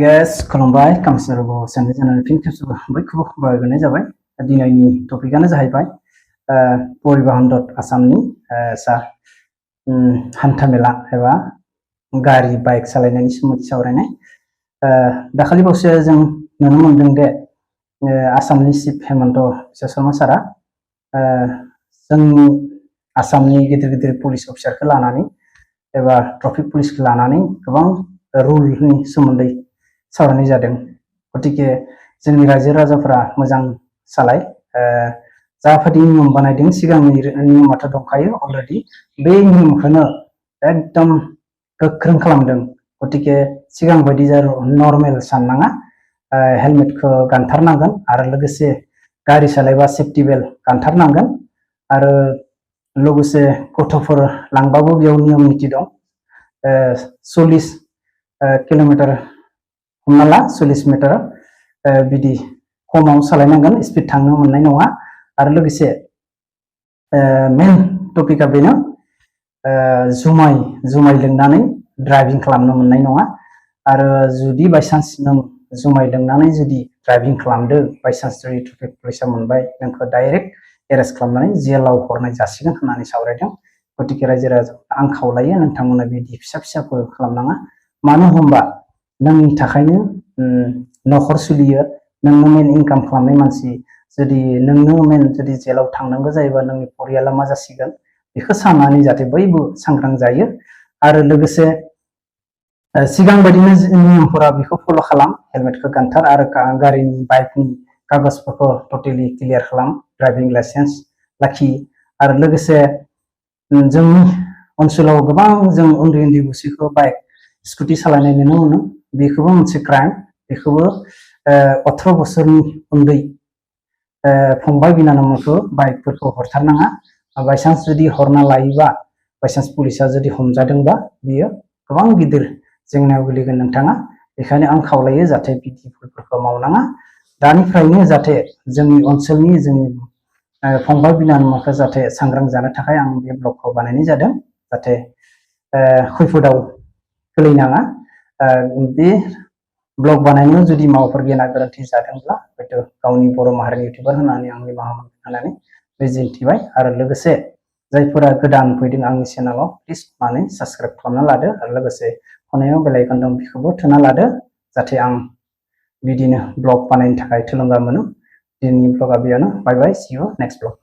Guys, खुलुमबाय कामसारबो Sunday जानानै फिन खेबसेबो बयखौबो बरायनाय जाबाय। दिनैनि टपिकआनो जाहैबाय परिबहन आसामनि सा हान्थामेला एबा गारि बाइक सालायनायनि सोमोन्दै सावरायनाय। दाखालि बावैसो जों नुनो मोनदों दे आसामनि चिफ हेमन्त बिश्व शर्मा सारा जोंनि आसामनि गिदिर गिदिर पुलिस अफिसारखौ लानानै एबा ट्राफिक पुलिसखौ लानानै गोबां रुलनि सोमोन्दै सावरायनाय जादों। गतिके जोंनि रायजो राजाफोरा मोजां सालाय जाबायदि नियम बानायदों सिगांनि नियमाथ' दंखायो अलरेडि बे नियमखौनो एकदम गोख्रों खालामदों। गतिके सिगां बायदि नर्मेल साननाङा हेलमेटखौ गानथारनांगोन आरो लोगोसे गारि सालायबा सेफ्टि बेल्ट गानथारनांगोन आरो लोगोसे गथ'फोर लांबाबो बेयाव नियम नीति दं। 40 किलोमीटर हमना ला 40 मिटार बिदि खमाव सालायनांगोन स्पीड थांनो मोननाय नङा आरो लोगोसे मेन टपिकआ बेनो जुमाय लोंनानै ड्राइभिं खालामनो मोननाय नङा आरो जुदि बायसान्स नों जुमाय लोंनानै जुदि ड्राइभिं खालामदों बायसान्स जुदि ट्राफिक पुलिसा मोनबाय नोंखौ डाइरेक्ट एरेस्ट खालामनानै जेलाव हरनाय जासिगोन होननानै सावरायदों। गतिके रायजो राजा आं खावलायो नोंथांमोना बिदि फिसा खालामनाङा मानो होनबा नोंनि थाखायनो नखर सोलियो नोंनो मेन इनकाम खालामनाय मानसि जुदि नोंनो मेन जुदि जेलाव थांनांगौ जायोबा नोंनि परियाला मा जासिगोन बेखौ साननानै जाहाथे बयबो सांग्रां जायो आरो लोगोसे सिगां बायदिनो नियमफोरा बेखौ फल' खालाम हेलमेटखौ गानथार आरो गारिनि बाइकनि कागजफोरखौ टटेलि क्लियार खालाम ड्राइभिं लाइसेन्स लाखि आरो लोगोसे जोंनि ओनसोलाव गोबां जों उन्दै बैसोखौ बाइक स्कुटि सालायनाय नुनो मोनो बेखौबो मोनसे क्राइम बेखौबो 18 बोसोरनि उन्दै फंबाय बिनानावखौ बाइकफोरखौ हरथारनाङा बायसान्स जुदि हरना लायोबा बायसान्स पुलिसा जुदि हमजादोंबा बियो गोबां गिदिर जेंनायाव गोलैगोन नोंथाङा बेखायनो आं खावलायो जाहाथे बिदि भुलफोरखौ मावनाङा दानिफ्रायनो जाहाथे जोंनि ओनसोलनि जोंनि फंबाय बिनानावखौ जाहाथे सांग्रां जानो थाखाय आं बे ब्लगखौ बानायनाय जादों जाहाथे खैफोदाव गोलैनाङा बे ब्लग बानायनायाव जुदि माबाफोर गेना गोरोन्थि जादोंब्ला हयथ' गावनि बर' माहारिनि इउटिउबार होननानै आं निमाहा होननानै मिजिंथिबाय आरो लोगोसे जायफोरा गोदान फैदों आंनि चेनेलाव प्लिज अननानै साबस्क्राइब खालामना लादो आरो लोगोसे खनायाव बेल आइकन दं बेखौबो थुना लादो जाहाथे आं बिदिनो ब्लग बानायनो थाखाय थुलुंगा मोनो। दिनैनि ब्लगआ बेयावनो बाय बाय सी यू नेक्स्ट ब्लग।